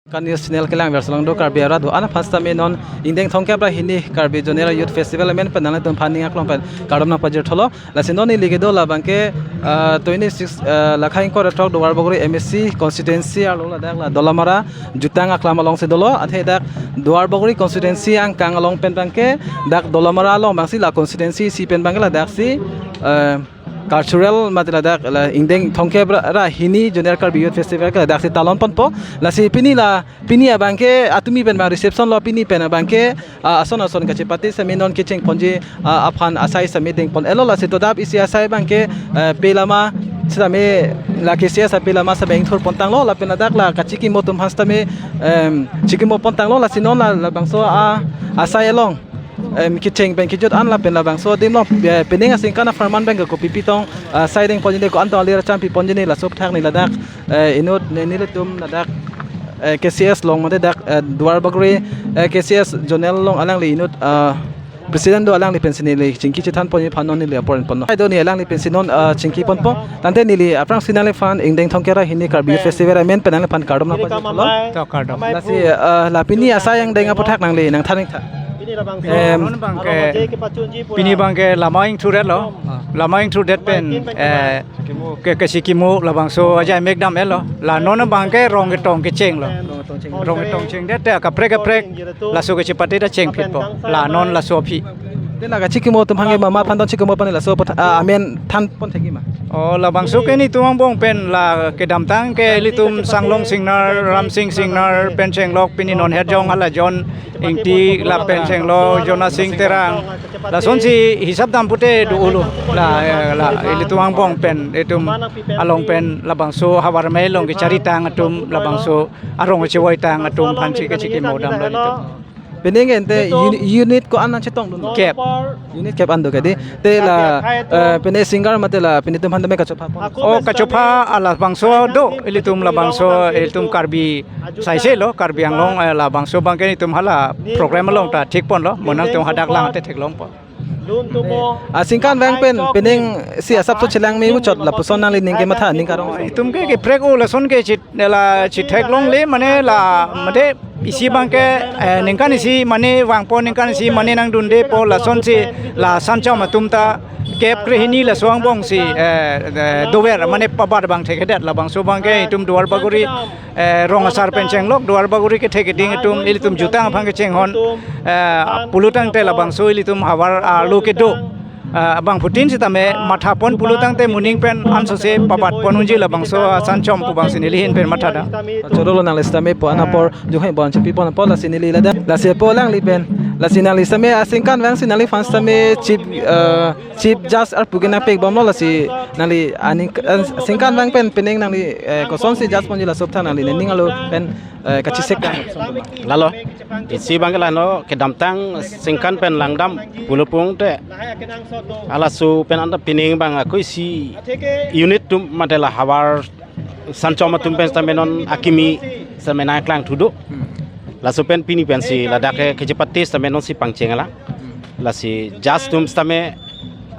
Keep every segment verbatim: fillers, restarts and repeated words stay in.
Kan news channel kelang versi long do Karbi arat do-an aphan sitame non ingdeng thomkep ra hini Karbi Zonal Youth Festival amen pen nanglitum aphan ning aklong pen kardom nangpajir tholo. Lasi non neli kedo labang ke, ah, twenty-six, ah, Lakha ingkoi ra throk Duarbagori M A C constituency arlo ladak la Dolamara jutang aklam alongsi dolo. Athe dak Duarbagori constituency angkang along pen abang ke dak Dolamara along abangsi la constituency isi pen abang ke ladaksi, ah, cultural mate ladak la ingdeng thomkep ra, ra hini Zonal Karbi Youth Festival ke ladaksi talon ponpo. Lasi pini la, pini abang ke atumi pen abang reception lo, pini pen abang ke, ah, ason ason kachepate sitame non kecheng ponji, ah, aphan asai sitame deng pon-elo. Lasi todap isi asai abang ke, eh, pelama sitame la K C S apelama sitame ingthur pontanglo lapen ladak la kachikimo atum aphan sitame, em, chikimo pontanglo. Lasi non la, labangso a asai along, em, kecheng pen kejut an lapen labangso adim along, eh, penang aningkan apharman abang ke kopi pitong, ah, asai deng ponji ne, ko-an tong alir acham pi ponji ne, laso aphuthak ne ladak, eh, inut ne nelitum ladak, eh, K C S along mate dak, eh, Duarbagori, eh, K C S Zonal along alangli inut, ah, president do, alangli pensi neli chingki chethan ponji aphan non neli apor ponlo. Hai do ne alangli pensi non, ah, chingki ponpo. Tangte neli aphrangsi nangliphan ingdeng thomkep ra hini Karbi Youth Festival amen pen nangliphan kardom nangpajir tholo. To kardom. Lasi, ah, la pini asai angdeng aphuthak nangli nangthan ingtha. Em, non abang ke, pini abang ke lama ingthur-etlo. Ah. Lama ingthur-et pen, eh, ke, kachikimo labangso ajai mek dam-etlo. La non abang ke rong ketong kechenglo. Rong ketong chengdet te kaprek kaprek laso kachepate ta chengphitpo. La non laso aphi. Te la kachikimo atum aphan ke mama aphan ton chikimo aphan laso aphuthak, ah, amen than pon thekji ma? Oh, labangso ke nelitum angbong pen la kedamtang ke ilitum Sanglong Singnar, Ramsing Singnar pen chenglok, pini non Herjong hala John Ingti lapen chenglo, Jona Sing Terang. Lasonsi hisap dam pute do-olo. La, eh, la ilitum angbong pen, itum along pen labangso havar mei along kecharitang atum, labangso arong chevoitang atum aphansi kachikimo damlo itum. Penang ente uni-, unit ko-an nangchetongdun? Kep. Unit kep an do ke di. Te la, eh, pene singer mate la pene atum aphan tame kachopha pon? Oh, kachopha, ah, labangso do, ilitum labangso, ilitum Karbi saise lo, Karbi Anglong, eh, labangso abang ke itum hala program along ta thik ponlo, mo nangtum hadak lang te theklong pon. Ah, aningkan vang pen, penang si asap so chelang me muchot lapuson nangli ning kematha, ning karong. Itum ke keprek-o lason ke chit, la chithek longle, mane la, mate isi abang ke, eh, aningkan isi mane vangpo, aningkan isi mane nangdundepo, lasonsi la Sanchom atum ta kep krehini laso angbongsi, eh, eh, dover mane pabat abang thekthedet, labangso abang ke itum Duarbagori, eh, rong asar pen chenglok, Duarbagori kethek keding atum, ilitum jutang aphan kechenghon, eh, pulotangte labangso ilitum havar arlo kedo, ah, abangphutin sitame matha pon pulotangte moning pen ansose pabat pon unji, labangso, ah, Sanchom pu abangsi neli ahin pen matha dam. Choro lo, nangli sitame pu-an apor jung hai bon chepi pon apor, lasi neli ladak, lasi apo alangli pen, lasi nangli sitame aningkan vangsi nangliphan sitame chief, eh, chief judge arpu ke nangpek bomlo, lasi nangli aning, eh, aningkan vang pen penang nangli, eh, kosonsi judge ponji laso aphuthak nangli nening arlo pen, eh, kachesik dam. Lalo, isi abang ke la non kedamtang aningkan pen langdam pulo pungte, halaso pen anta penang abang ako isi unit atum mate la havar Sanchom atum pen sitame non akimi sitame nangklang thudo. Hmm. Laso pen pini pensi ladak ke kachepate sitame nonsi pangcheng alang. Hmm. Lasi judge atum sitame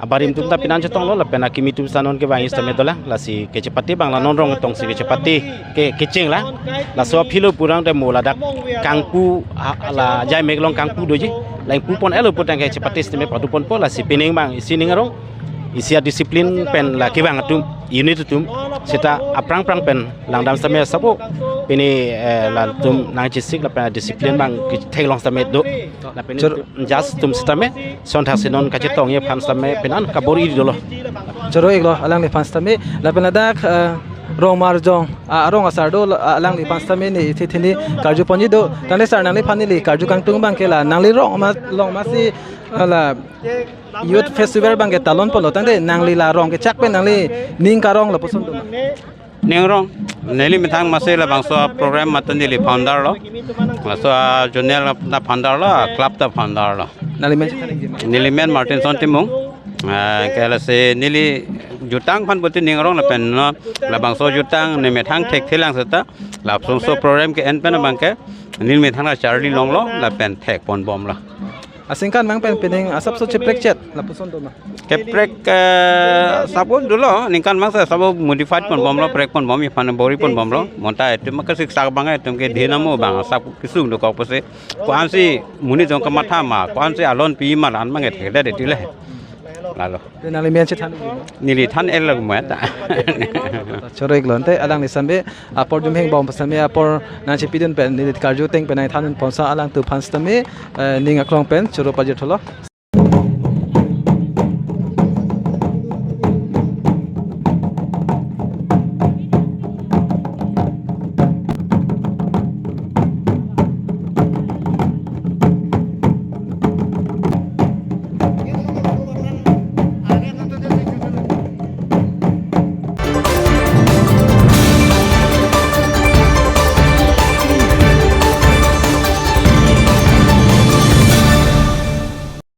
abarim atum ta penang chetonglo, lapen akimi atum sita non kevang sitame dolang, lasi kachepate abang la non rong ketongsi kachepate ke kecheng lang. Laso aphi lo pulotangte mo ladak kangpu, ha, la jai mek along kangpu doji. La ingpu pon-etlo pulotangte kachepate sitame padu ponpo, lasi penang abang isi ning arong, isi a-discipline pen la kevang atum, unit atum sita aphrang aphrang pen langdam sitame sabo. Pini, eh, latum nangchesik lapen discipline abang ketheklong sitame do. Lapen choro, judge atum sitame sontha si non kachetongji aphan sitame penang kabor-i dolo. Choro-iklo alangliphan sitame, lapen ladak, eh, rong marjong, ah, rong asar do, ah, alangliphan sitame ne ithi thini karju ponji do. Tangte sar, nangliphan neli karju kangtung abang ke la nangli rong ma, long masi, ah, la Youth Festival abang ke talon ponlo, tangte nangli la rong kechak pen nangli ning karong lapuson do ma? Ning arong, neli methang masi labangso program mate neli founder lo. Laso, ah, zonal ta founder lo, club ta founder lo. Nangli men chethan nangji ma? Neli men Martinson Timung. Ah, ke lasi neli jutang aphan pute ning arong lapen non labangso jutang ne methang thekthelang seta, labangso program ke-en pen abang ke neli methang la charli longlo lapen thek pon bomlo. Aningkan mang pen pining asapso cheprek chet lapuson doma. Keprek eh, sabo dolo, aningkan mang sa sabo modified pon bomlo, prek pon bom, iphan bori pon bomlo, bonta itum ke siksak bang itum ke dhinamo bang sab kisung dokok pusi. Ko-ansi monit jong kamatha ma, ko-ansi alon pi ma lan mang et hede de tile. Lalo. Te nangli men chethan. Neli than el lag mo ta. Choro-ik lo, te alangli sambe apor jumheng bom sambe apor nangchepidun pen neli karju ateng pen nangthan ponsa alangtum aphan sitame eh, ning aklong pen choro pajir tholo.